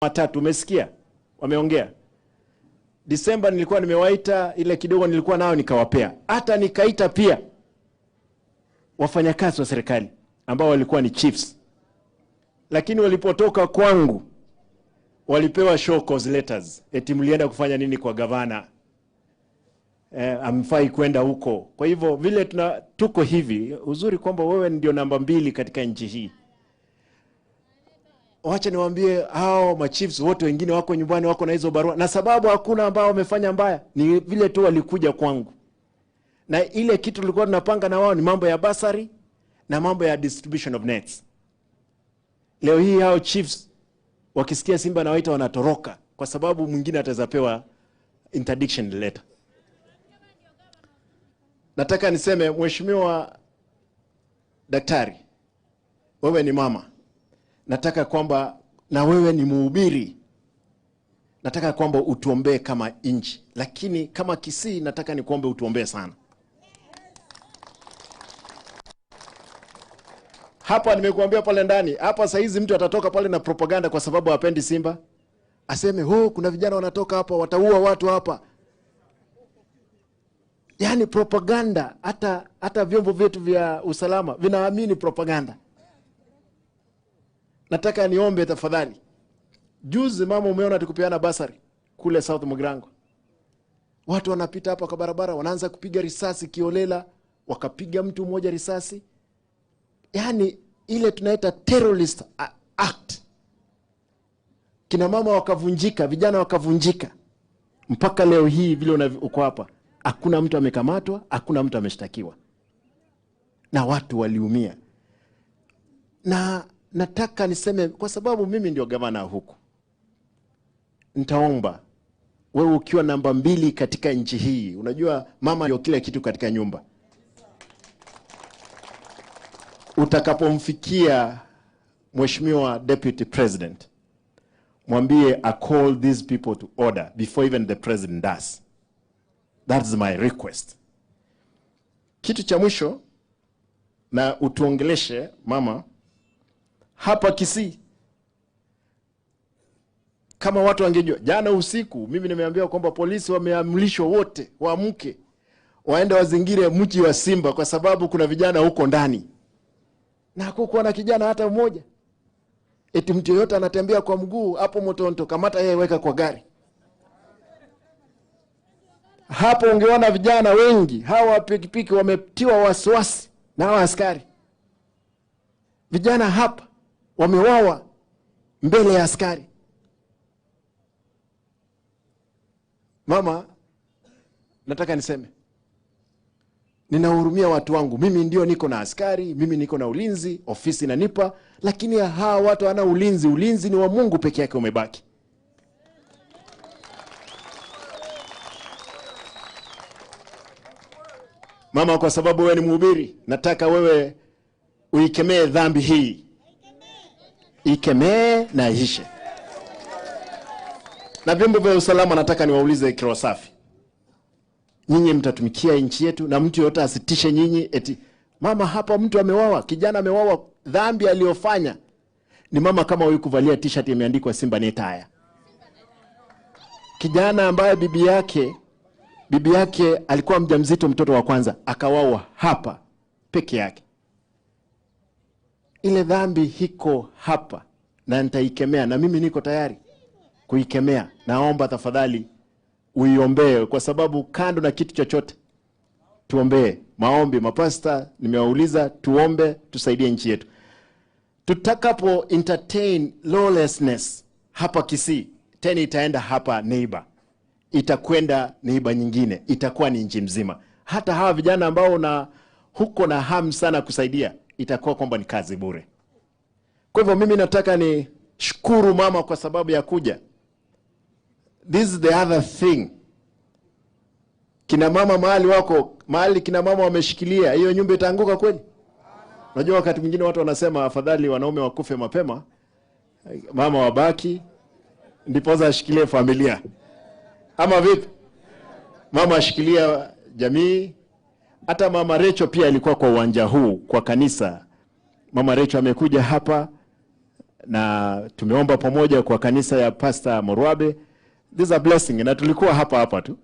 Watatu umesikia wameongea. Disemba nilikuwa nimewaita, ile kidogo nilikuwa nayo nikawapea. Hata nikaita pia wafanyakazi wa serikali ambao walikuwa ni chiefs. Lakini walipotoka kwangu walipewa show cause letters. Eti mlienda kufanya nini kwa gavana? Amfai kwenda huko. Kwa hivyo vile tuko hivi, uzuri kwamba wewe ndio namba 2 katika nchi hii. Wacha niwaambie hao machiefs wote wengine wako nyumbani, wako na hizo barua. Na sababu hakuna ambao wamefanya mbaya, ni vile tu walikuja kwangu. Na ile kitu tulikuwa tunapanga na wao ni mambo ya basari na mambo ya distribution of nets. Leo hii hao chiefs wakisikia Simba na waita wanatoroka kwa sababu mwingine atazapewa interdiction letter. Nataka niseme Mheshimiwa Daktari, wewe ni mama. Nataka kwamba na wewe ni mhubiri. Nataka kwamba utuombee kama nchi. Lakini kama Kisii nataka nikuombe utuombee sana. Hapa nimekuambia pale ndani, hapa saa hizi mtu atatoka pale na propaganda kwa sababu hapendi Simba. Aseme, "Oh, kuna vijana wanatoka hapa, wataua watu hapa." Yaani propaganda, hata vyombo vyetu vya usalama vinaamini propaganda. Nataka niombe tafadhali. Juzi mama umeona tukupeana basari kule South Mugirango. Watu wanapita hapa kwa barabara wanaanza kupiga risasi kiolela, wakapiga mtu mmoja risasi. Yaani ile tunaita terrorist act. Kina mama wakavunjika, vijana wakavunjika. Mpaka leo hii vile uko hapa, hakuna mtu amekamatwa, hakuna mtu ameshtakiwa. Na watu waliumia. Na nataka niseme kwa sababu mimi ndio gavana huku. Nitaomba wewe ukiwa namba 2 katika nchi hii, unajua mama ndio kila kitu katika nyumba. Utakapomfikia Mheshimiwa Deputy President, mwambie I call these people to order before even the president does. That's my request. Kitu cha mwisho na utuongeleshe mama hapa Kisii. Kama watu wangejua, jana usiku mimi nimeambiwa kwamba polisi wameamrishwa wote waamke waende wazingire mji wa Simba kwa sababu kuna vijana huko ndani. Na hakukuwa na kijana hata mmoja. Eti mtu yote anatembea kwa mguu hapo Motonto, kamata yeye weka kwa gari. Hapo ungeona vijana wengi hawa pikipiki wametiwa wasiwasi na hawa askari. Vijana hapa wamewawa mbele ya askari. Mama, nataka niseme ninahurumia watu wangu. Mimi ndio niko na askari, mimi niko na ulinzi, ofisi inanipa, lakini hawa watu hawana ulinzi. Ulinzi ni wa Mungu peke yake umebaki. Mama, kwa sababu wewe ni mhubiri, nataka wewe uikemee dhambi hii. Ikemee na iishe. Na vyombo vya usalama nataka niwaulize kiroho safi. Nyinyi mtatumikia nchi yetu na mtu yote asitishe nyinyi eti mama hapa mtu amewawa, kijana amewawa, dhambi aliyofanya ni mama kama huyu kuvalia t-shirt imeandikwa Simba ni taya. Kijana ambaye bibi yake alikuwa mjamzito mtoto wa kwanza akawawa hapa peke yake. Ile dhambi hiko hapa na nitaikemea, na mimi niko tayari kuikemea. Naomba tafadhali uiombee, kwa sababu kando na kitu chochote tuombee. Maombi mapasta nimewauliza tuombe, tusaidie nchi yetu. Tutakapo entertain lawlessness hapa Kisii, tena itaenda hapa neighbor, itakwenda neighbor nyingine, itakuwa ni nchi mzima. Hata hawa vijana ambao na huko na hamu sana kusaidia, itakuwa kwamba ni kazi bure. Kwa hivyo mimi nataka ni shukuru mama kwa sababu ya kuja. This is the other thing. Kina mama mahali wako, mahali kina mama wameshikilia, hiyo nyumba itaanguka kweli? Unajua wakati mwingine watu wanasema afadhali wanaume wakufe mapema, mama wabaki, ndiposa ashikilie familia. Ama vipi? Mama ashikilia jamii. Hata mama Recho pia alikuwa kwa uwanja huu, kwa kanisa. Mama Recho amekuja hapa. Na tumeomba pamoja kwa kanisa ya Pastor Morwabe. This is a blessing, na tulikuwa hapa hapa tu.